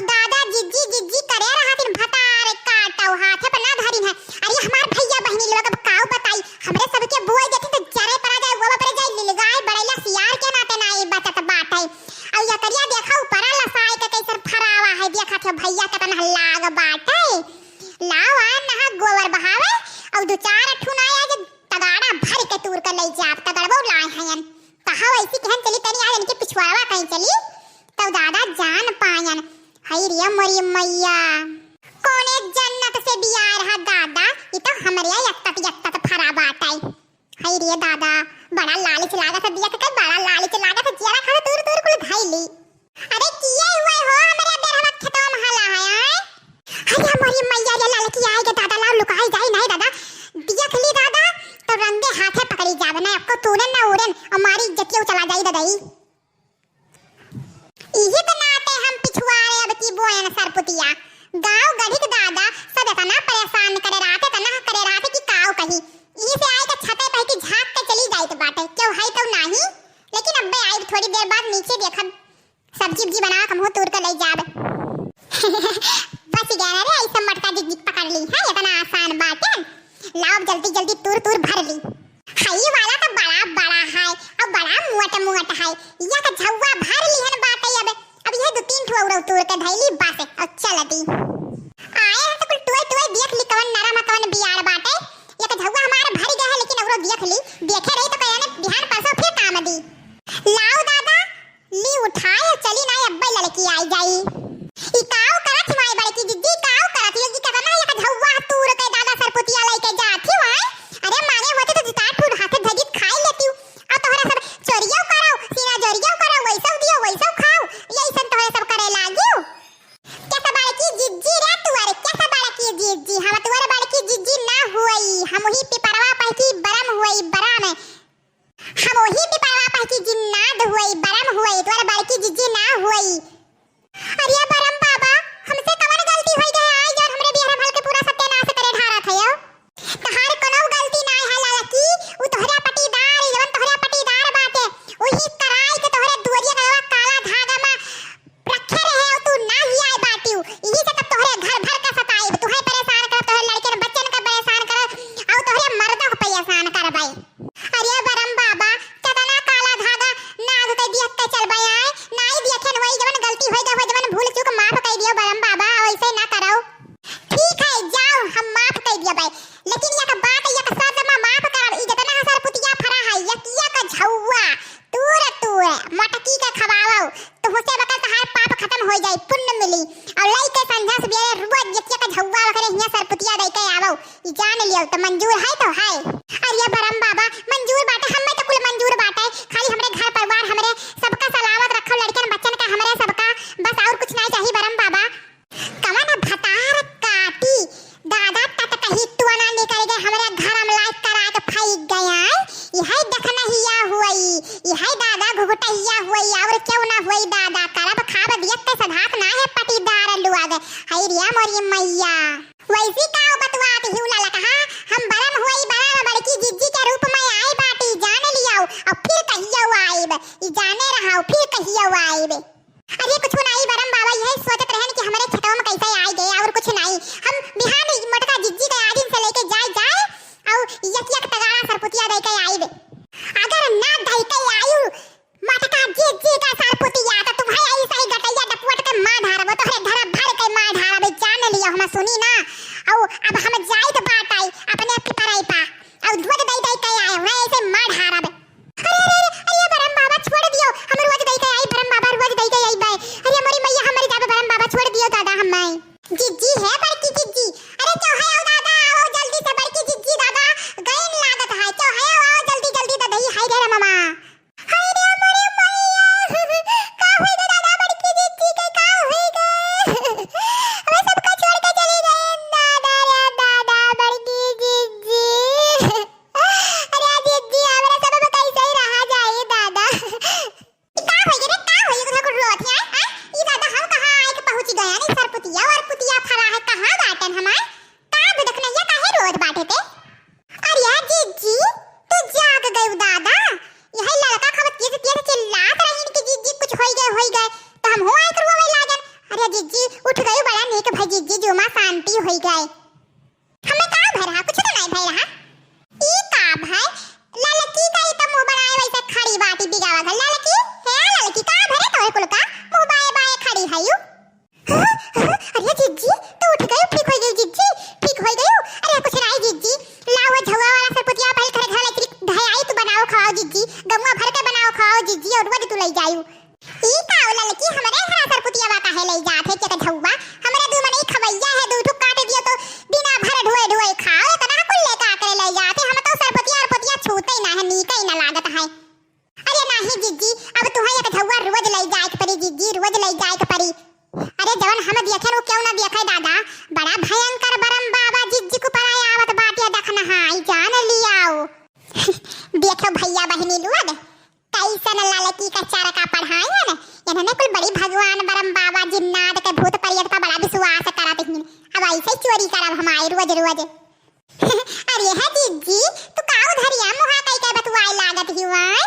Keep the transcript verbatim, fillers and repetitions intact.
दादा जिज्जी जिज्जी करे रहतिन, भतार काटउ, हाथे पर ना धरिन है। अरे हमार भइया बहिनी लोग अब काउ बताई, हमरे सबके बोइ देथिन त जरे परा जाए, वो पर जाए लिलगाय बड़ैला सियार के नाते नाई बचत बाटइ। अउ ये करिया देखा ऊपरा लसाई के कैसन फरावा है, देखा थे भइया केतना लाग बाटइ। लाव आ नहा गोबर बहावे, अउ दू चार ठुना आज तगाड़ा भर के तूर के लइ जाब, तगड़बो लाए हयन। कहा वैसी कहन चली तनी आज इनके पिछुआवा कहीं चली, तउ दादा जान पायन। हई रे मोरी मैया, कौने जन्नत से बिया रहा दादा, ई तो हमरे यत्तत यत्तत फरा बाटइ। हई रे दादा, बड़ा लालच लागत है, देख के बड़ा लालच लागत है, जियरा खाना तूर तूर कुल धइली। अरे किए हुए हो हमरे बेरहवा खेतवा में हला है, आय? अरे मोरी मैया रे ललकी आए गे दादा, लाव लुकाई जाई नहीं दादा, देख ली दादा, तो रंगे हाथे पकड़ी जावे ना, आपको तूरन ना उड़न, और मारी इज्जतिया चला जाई दादा ई। इही त नाते हम पिछुआरे अब की बोयन सरपुतिया। गाँव गढ़िक दादा सब एतना परेशान करे रहते, एतना करे रहते कि काव कही। इही से आए के छते पे कि झाँक के चली जाइत बाटे, केहू है तो नाही। लेकिन अब्बे आइब थोड़ी देर बाद नीचे देखब, सब्जी उब्जी बनावा, हमहू तूर के लइ जाब। बच गया ना रे, ऐसा मटका जिज्जी पकड़ ली है, एतना आसान बाटे। लाव जल्दी जल्दी तूर तूर भर ली। हई वाला तो बड़ा बड़ा है और बड़ा मोट मोट है। यह तो झउआ भर लिहन बाटे। अब, अब यह दो तीन ठो और तूर के धैली बस और चल दी। आए हैं तो कुल टुए टुए देख ली कवन नरम है, कवन बियार बाटे। यह तो झउआ हमार भर गया है, लेकिन औरो देख ली, देखे रही तो कहे ने बिहान परसों फिर काम दी। लाओ दादा, ली उठाए, चली ना, अब्बे लड़की आई जाई। ई काव करत ही माई बड़की जिज्जी, काव करत ही, ई कतना एक झउआ तूर के दादा सरपुतिया लइके जात ही माई। अरे माने होते तो जिता ठूर हाथे धजित खाई लेती हूँ। और तोहरा सब चोरियो करो, सीना जोरियो करो, वैसो दियो, वैसो खाओ, यही सब तोहरे सब करे लागियो। कैसा बड़की जिज्जी रे तुअर, कैसा बड़की जिज्जी, हम तुअर बड़की जिज्जी ना हुई, हम ही पिपरवा पहकी बरम हुई, बरम। हम वही पिपरवा पहकी जिन्नाद हुई, बरम हुई, तोर बड़की जिज्जी ना हुई। अरे बरम बाबा, हमसे कवन गलती होई गए, आई जौन हमरे बिहरम हल के पूरा सत्यानाश करे ढारत है यो। तहार कोनो गलती ना है ललकी, उ तोहरे पटीदार, जवन तोहरे पटीदार बाटे, वही कराई के तोहरे दुआरिया का काला धागा मा रखे रहे और तू नाही आए बाटिउ, इही से तब तोहरे घर भर का सताइब, तुहे परेशान करब, तोहरे लड़कन बच्चन का परेशान करब और तोहरे मर्दो को परेशान करबै। अरे बरम बाबा, केतना काला धागा नाग के देख के चलबै आए, नाई देखेन वही जवन गलती होई गए, जवन भूल चूक माफ कर दियो बरम बाबा, वैसे ना करो। ठीक है, जाओ, हम माफ कर दिया भाई, लेकिन एक बात, एक शर्त मा माफ करब, ई जितना हसर पुतिया फरा है, एक, एक झउआ तूर तूर मटकी के खवावो, तो होसे बकल तहार पाप खत्म हो जाई, पुण्य मिली। और लई के संझा सबेरे रोज एक एक झउआ ओकरे हियां सरपुतिया दे के आवो, ई जान लियो तो मंजूर है तो है। अरे बरम बाबा, मंजूर बाटे, हमें तो कुल मंजूर बाटे, खाली हमरे घर परिवार, हमरे सबका सलामत रखो, लड़कन बच्चन का, हमरे सबका, बस और कुछ नहीं चाहिए बरम बाबा। कवन भतार काटी, दादा टटकही टुअना निकल गए, हमरे घर में लाइट करा के फेंक गए। इहै देखनहिया हुई, इहै दादा घुघुटहिया हुई, और क्यों ना हुई दादा, करब खाब दियत के सधात ना है पटीदार लुआ गए। हई रिया मोरी मैया। वैसी का बतवात हिउला लकहा, हम बरम हुई बरम बड़की जिज्जी के रूप में आई बाटी, जान लियाओ, अब फिर कहियो आइब, ई जाने रहाओ, फिर कहियो आइब। अरे कुछ नाई बरम बाबा, यही सोचत रहन कि हमरे खेतवा में कैसे आई गए और कुछ नाई। हम बिहान मोटका जिज्जी के आदिन से लेके जाए जाए और यक यक तगाड़ा सरपुतिया दे के आईबे। अगर ना दे के आयु मोटका जिज्जी का सरपुतिया तो तुम्हें ऐसे ही गटैया डपुअट के मार ढारबो, तोहरे घर भर के मार ढारबे, जान लियो हम सुनी ना। और अब हम जाइत बाटाई अपने पिपराई पा और रोज दे दे के आए हैं ऐसे मार ढारबे। अरे, अरे, अरे, अरे, बरम बाबा, छोड़ दियो। हम रोज दई के आई, बरम बाबा, रोज दई के आई बाय। अरे, हमारी मैया, हमारी जाबे, बरम बाबा, छोड़ दियो दादा, हम आए। जिज्जी है, बड़की जिज्जी। अरे, क्यों है, आओ दादा, आओ जल्दी से, बड़की जिज्जी, दादा, गइन लागत है। क्यों है, आओ, आओ जल्दी, जल्दी, दादा, ही हाय रे मामा। हाय रे, हमारी मैया, का होई गे दादा, बड़की जिज्जी के का होई गे? हमें सबका छोड़ के चली गई, दादा रे, दादा, बड़की जिज्जी। अरे जिज्जी, हमरा सब अब कैसे ही रहा जाए दादा। ई का होई रे, का होई रे, कुल रोत है, हैं? ई दादा हम कहाँ आए के पहुँच गए, नहीं सरपुतिया और पुतिया फरा है, कहाँ बाटन हमार? का दुदक नहीं है, काहे रोत बाटे ते? अरे जिज्जी, तू जाग गयू दादा। यही लड़का खबर तेज तेज चिल्लात रही कि जिज्जी कुछ होई गए, होई गए, तो हम हो आए के रोवे लागन। अरे जिज्जी, आत्मा शांति होई गए। हमें का भय रहा? कुछ तो नहीं भय रहा। ई का भय? ललकी का ई तो मुंह बनाए वैसे खड़ी बाटी बिगावा घर। ललकी, हे ललकी, का भरे तोहे कुल का? मुंह बाए बाए खड़ी है यू। अरे जिज्जी, तू उठ गई, ठीक हो गई जिज्जी, ठीक हो गई। अरे कुछ नहीं जिज्जी, लाओ वो झौआ वाला सरपुतिया पहले थोड़े घर इतनी धयाई तू बनाओ खाओ जिज्जी, गमुआ भर के बनाओ खाओ जिज्जी, और रोज तू ले जायू। ई का ओ ललकी, हमरे घरा सरपुतिया बा काहे ले जात है के झौआ? हमरे दू मनई खवैया है, दू ठो काट दियो तो दिना भर ढोए ढोए खाओ, इतना कुल लेके आके ले जाते। हम तो सरपुतिया अरपुतिया छूते ही ना है, नीके ही ना लागत है। अरे नाही जिज्जी, अब तुहे एक झौआ रोज ले जाए के परी जिज्जी, रोज ले जाए के परी। अरे जवन हम देखे वो क्यों ना देखे दादा, बड़ा भयंकर बरम बाबा जिज्जी को पराए आवत बाटे, दखनहाई जान लियाओ। देखो भैया बहिनी लोग, कैसन ललकी का चरका पढ़ाए हैं न, इन्होंने कुल बड़ी भगवान बरम बाबा जिन्नाद के भूत प्रेत पर बड़ा विश्वास करत ही। अब ऐसे ही चोरी करब हम आई रोज रोज। अरे है जिज्जी, तू का उधरिया मुहा कई के बतुआए लागत ही वाई?